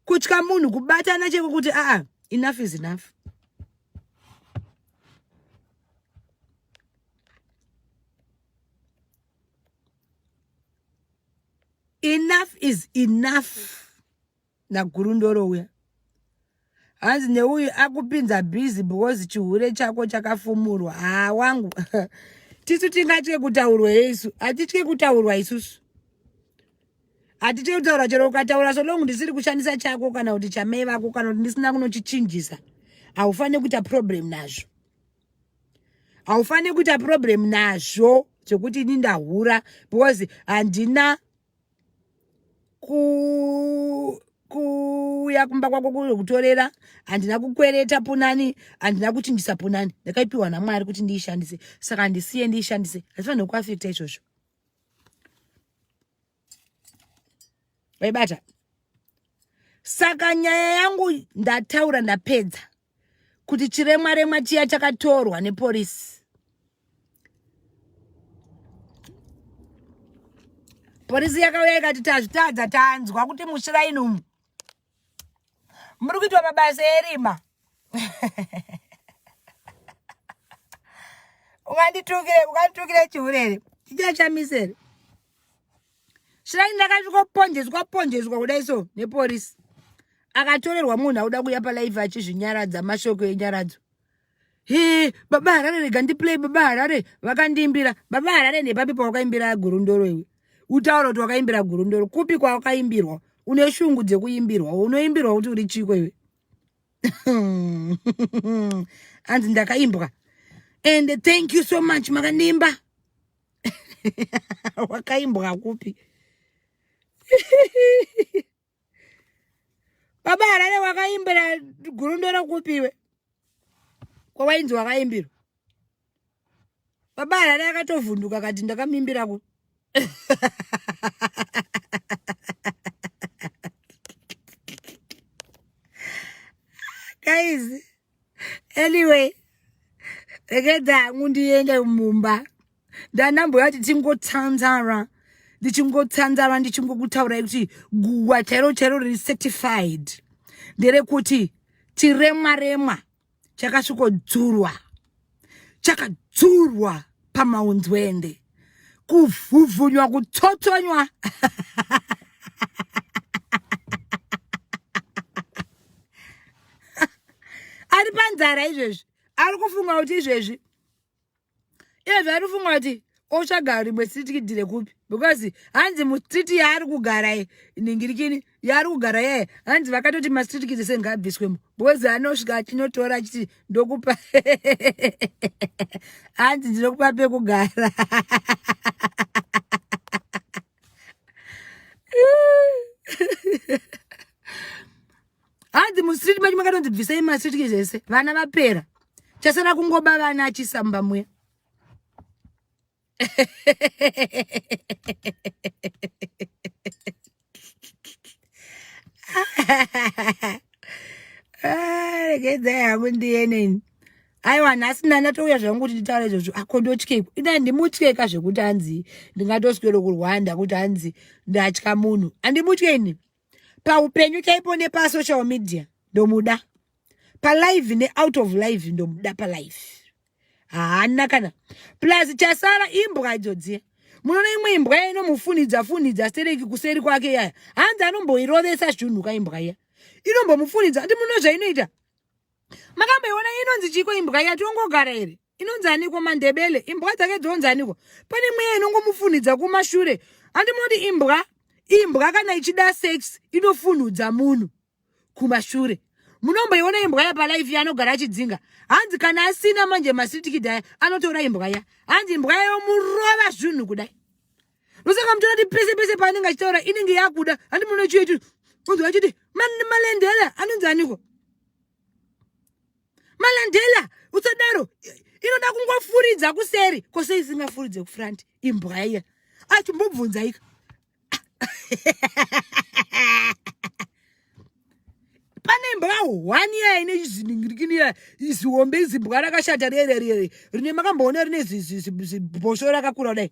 kutya munhu kubatana cheko kuti aa enough is enough. Enough is enough. Nagurundoro uya hanzi neuyu akupinza busy because chihure chako chakafumurwa. Haa wangu tisu tingatye kutaurwa isu, hatitye kutaurwa isusu, hatitye kutaura. Chero ukataura so long ndisiri kushandisa chako kana kuti chamai vako kana kuti ndisina kunochichinjisa, haufaniri kuita problem nazvo, haufaniri kuita problem nazvo zvekuti ini ndahura because handina kuuya kumba kwako kuzokutorera, handina kukwereta punani, handina kuchinjisa punani, ndakaipiwa naMwari kuti ndiishandise, saka handisiye ndiishandise, hazvifanirwe kuafekta izvozvo. Waibata? Saka nyaya yangu ndataura ndapedza kuti chiremwa remwa chiya chakatorwa nepolisi. Polisi yakauya ikati tazvitadza, tanzwa kuti mushrine umu muri kuitwa mabasa erima. Unganditukire, unganditukire chihure here? Chichachamisere. Shrine ndakasvikoponjeswa ponjeswa kudai so nepolisi. Akatorerwa munhu auda kuuya palive achizvinyaradza mashoko enyaradzo. He, baba Harare rega ndiplay baba Harare vakandiimbira. Baba Harare nepapi pawakaimbira gurundoro iwe? Utaura kuti wakaimbira gurundoro kupi kwawakaimbirwa? Une shungu dzekuimbirwa, unoimbirwa kuti uri chiko iwe? Hanzi ndakaimbwa. And thank you so much makandiimba. Wakaimbwa kupi? Baba Harare wakaimbira gurundoro kupi iwe? Kwawainzi wakaimbirwa? Baba Harare akatovhunduka akati ndakamimbira ku. Guys, anyway, regedza hangu ndiende mumba. Ndanamboya kuti tingotsanzara, ndichingotsanzara ndichingokutaurai kuti guwa chairo chairo riri certified nderekuti chiremwa remwa chakasvikodzurwa, chakadzurwa pamaunzwende, kuvhuvhunywa, kutsotsonywa. Ari panzara izvezvi, ari kufunga kuti izvezvi izvezvi ari kufunga kuti otsvaga rimwe street kid rekupi, because hanzi mustreet yaari kugara ningirikini yaari kugara yeye, hanzi vakatoti mastreet kids ese ngaabviswemo because anosvika achinotora achiti ndokupa, hanzi ndinokupa pekugara. Hanzi mustreet macho makatonzi bvisai mastreet kids ese, vana vapera, chasara kungoba vana achisamba muya. Regedzai hangu ndiyeneni. Aiwa nhasi ndandatouya zvangu kuti nditaure izvozvo. Ako ndotyeiko? Ina ndimutyeka zvekuti hanzi ndingatoswero kuRwanda kuti hanzi ndatya munhu. Handimutye ini. Paupenyu chaipo nepasocial media ndomuda. Palive neout of live ndomuda palive. Haana kana. Plus chasara imbwa idzo dziya. Munoona imwe imbwa iya inomufunidza funidza stereki kuseri kwake yaya. Hanzi anomboirovesa zvinhu ka imbwa iya. Inombomufunidza. Andi munoona zvainoita. Makamboiona inonzi chiko imbwa iya tongogara here? Inonzi aniko mandebele? Imbwa dzake dzonzi aniko? Pane mweya inongomufunidza kumashure. Handi munoti imbwa, imbwa kana ichida sex inofunhudza munhu kumashure. Munomboiona imbwa ya palife yaanogara achidzinga. Hanzi kana asina manje masitikidhi aya anotora imbwa ya. Hanzi imbwa yomurova zvinhu kudai. Ndosaka mutoona kuti pese pese paanenge achitaura inenge yakuda. Handi munoona chiyo unzwa achiti malendela anonzi aniko? Malandela usadaro inoda kungofuridza kuseri kose isingafuridze kufront imbwa iya achimbobvunza ika pane imbwa one iya ine chiziningirikini iya zihombe izimbwa rakashata riye riye rine makamboona rine zibhosvo rakakura kudai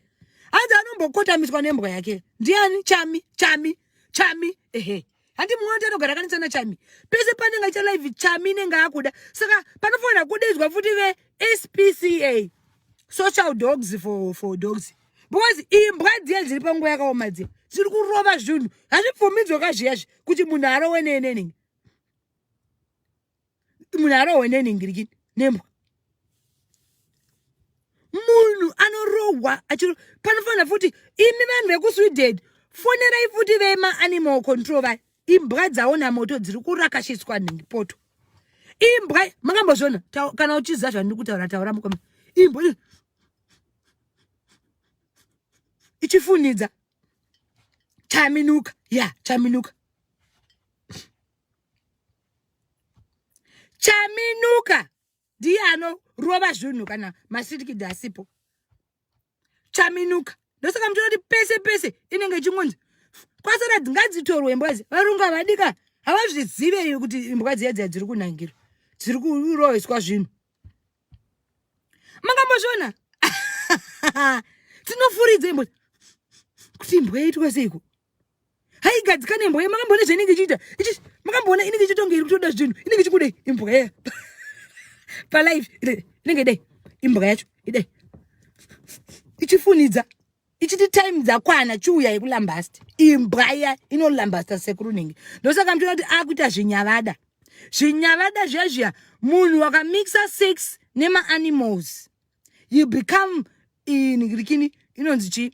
hanzi anombokotamiswa nembwa yake ndiani chami chami chami ehe handi mumwe wangu anogara akanetsana chami pese panenge aita live chami inenge akuda saka panofanira kudaidzwa futi vespca social dogs for, for dogs because imbwa dziya dziri panguva yakaoma dziya dziri kurova zvinhu hazvibvumidzwe ka zviyazvi kuti munhu arowe nenenenge munhu arohwe nenhingirikini nembwa munhu anorohwa achiro panofanira futi imi vanhu vekusweden fonerai futi vemaanimal control vaya imbwa dzaona moto dziri kurakashiswa nhingi poto imbwa makambozviona kana uchiziva zvandiri kutaura taura mukoma imbwa ichifunidza chaminuka ya yeah, chaminuka Chaminuka ndiye anorova zvinhu kana masirikidhi asipo. Chaminuka ndosaka muchiona kuti pese pese inenge ichingonzi kwasara ngadzitorwe imbwa idzi. Varungu havadika havazvizive kuti imbwa dziya dziya dziri kunangirwa dziri kuroheswa zvinhu. Makambozviona? Dzinofuridza imbwa kuti imbwa yaitwa seiko? Haigadzikane imbwa makamboona zvainenge ichiita ichi makamboona inenge ichitonge iri kutoda zvinhu inenge ichikudei imbwa iya palife inenge idai imbwa yacho idai ichifunidza ichiti time dzakwana chiuya yekulambasta imbwa iya inolambasta sekuru nenge ndosaka muchiona kuti akuita zvinyavada zvinyavada zviya zviya munhu wakamixa sex nemaanimals you become inirikini inonzi chii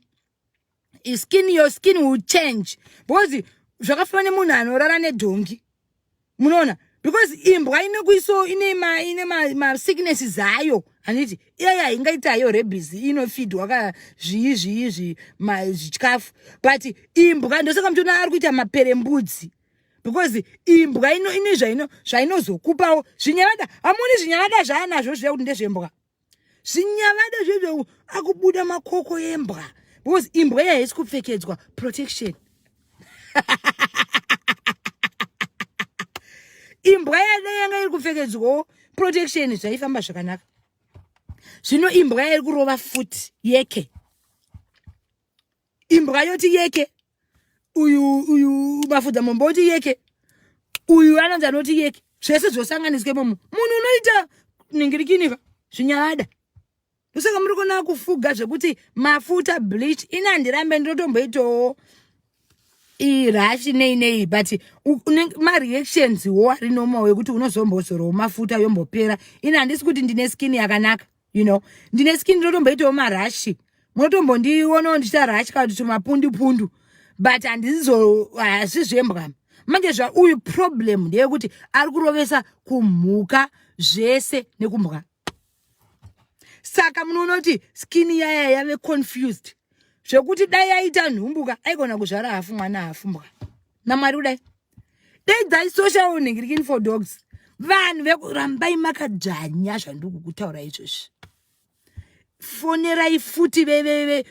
skin your skin will change because zvakafanana nemunhu anorara nedhongi munoona because imbwa inokuiso ine ma ine ma, ma sicknesses ayo handiti iyayo haingaita hayo rabies inofidwa ka zvii zvii zvi zvikafu but imbwa ndosaka mutoona ari kuita maperembudzi because imbwa ino ine zvaino zvainozokupawo zvinyavada hamuoni zvinyavada zvaanazvo zviya kuti ndezvembwa zvinyavada zvezvo akubuda makoko embwa because imbwa iya haisi kupfekedzwa protection imbwa yada yanga iri kupfekedzwawo protection zvaifamba zvakanaka zvino imbwa yairi kurova futi yeke imbwa yoti yeke uyu uyu mafudza mombe oti yeke uyu anonzi anoti yeke zvese zvosanganiswa imomo munhu unoita ningirikinika zvinyavada ndosaka muri kuona kufuga zvekuti mafuta bleach ini handirambe ndinotomboitawo irashi nei nei but mareactions wo ari normal ekuti unozombozorowo mafuta yombopera ini handisi kuti ndine skin yakanaka you know ndine skin ndinotomboitawo marashi munotombondionawo ndichita rashi kana kuti tumapundu pundu but handizo hazvi zvembwa manje zvauyu problem ndeyekuti ari kurovesa kumhuka zvese nekumbwa saka munoona kuti skin yaya yave confused zvekuti dai yaita nhumbuka aikona kuzvara hafu mwana hafu mbwa namwari kudai dai dzai social nhingirikini for dogs vanhu vekurambai makadzvanya zvandiri kukutaura izvozvi fonerai futi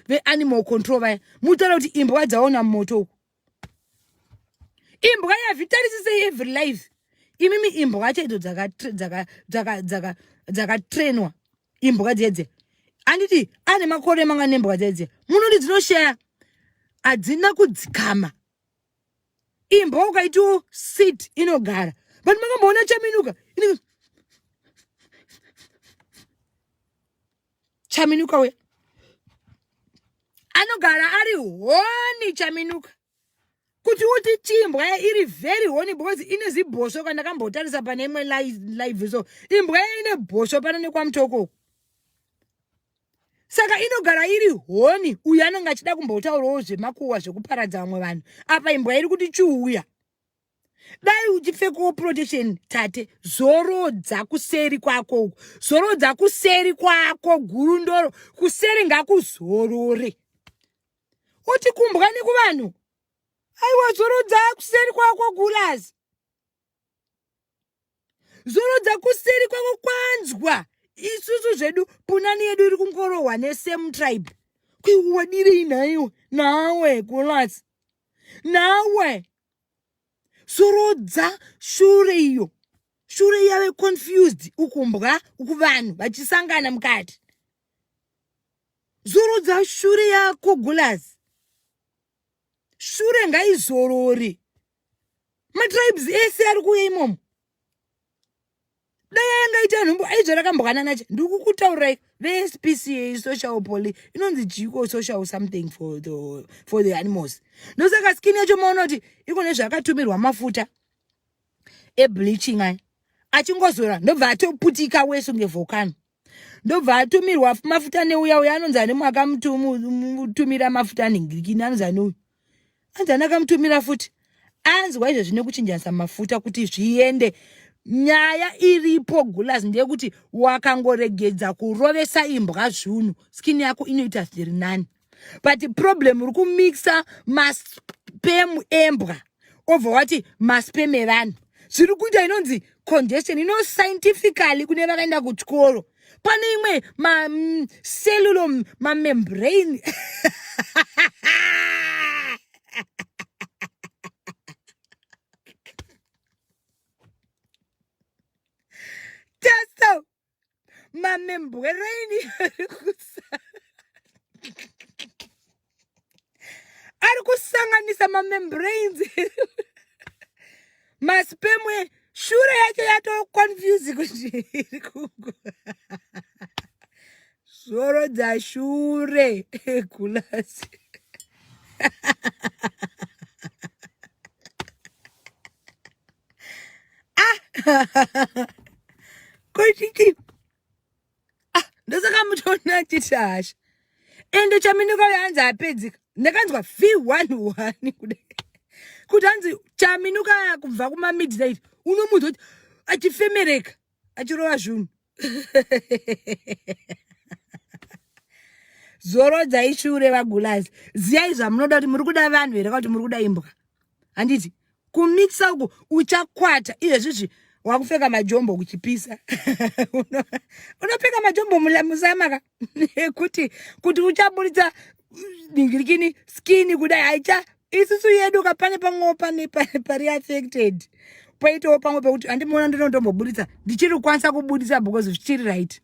veanimal control vaya mutaura kuti imbwa dzaona moto uku imbwa yazvitarisisei every life imimi imbwa chaidzo dzakatrenwa imbwa dzedze anditi ane makore manga nembwa dzedze munoti dzinoshaya hadzina kudzikama. Imbwa ukaitiwo sit inogara. But makamboona chaminuka? Inenge Chaminuka uya. Anogara ari honi Chaminuka. Kuti uti chimbwa iri very honi because ine zibhosvo kana ndakambotarisa pane imwe live so. Imbwa ine bhosvo pano nekwamutoko uku. Saka inogara iri honi uyu anenge achida kumbotaurawo zvemakuwa zvekuparadza vamwe vanhu. Apa imbwa iri kuti chiuya. Dai uchipfekawo protection tate, zorodza kuseri kwako uku. Zorodza kuseri kwako gurundoro, kuseri ngakuzorore. Uti kumbwa nekuvanhu. Aiwa zorodza kuseri kwako gulazi. Zorodza kuseri kwako kwanzwa. Isusu zvedu punani yedu iri kungorohwa nesame tribe. Kuiwadirei nhaiwe nawe gulazi. Nawe. Zorodza shure iyo. Shure yave confused ukumbwa uku vanhu vachisangana mukati. Zorodza shure yako gulazi. Shure ngaizorore. Matribes ese ari kuuya imomo. Dai yangaita nhumbu aizvo rakambwanana che ndiri kukutaurirai veSPCA social poly inonzi jiko social something for the, for the animals. Ndosaka skin yacho maona kuti iko nezvaakatumirwa mafuta ebleaching aya achingozora ndobva atoputika wese kunge volcano. Ndobva atumirwa mafuta neuya uya anonzi ane makamutumira mafuta anhingirikini anonzi ane uyu anzi ane akamutumira futi anzwa izvezvi nekuchinjanisa mafuta kuti zviende. Nyaya iripo gulas ndeyekuti wakangoregedza kurovesa imbwa zvunhu skin yako inoita zviri nani, but problem uri kumixa maspem embwa obva wati maspem evanhu zviri kuita inonzi congestion ino scientifically kune vakaenda kuchikoro pane imwe macellular mamembrane taso mamembrane ari kusanganisa mamembranes maspemwe shure yacho yato confuse kuti iri kungo zorodza shure kulasi. Ah! Kochiki. Ah, ndosaka muchiona achiti hasha. Ende Chaminuka uyo hanzi apedzika. Ndakanzwa V11 kudai. Kuti hanzi Chaminuka kubva kuma midnight unomunzwa kuti achifemereka achirova zvinhu. Zorodzai shure vagulazi. Ziyai zvamunoda kuti muri kuda vanhu here kana kuti muri kuda imbwa. Handiti kumixa uku uchakwata izvezvizvi wakupfeka majombo kuchipisa. Unopfeka majombo musamaka nekuti kuti uchaburitsa dingirikini skin kudai haicha isusu yedu ka pane pamwewo pane pari affected poitawo pamwe pekuti handimuona ndinotomboburitsa ndichiri kukwanisa kubudisa because zvichiri right.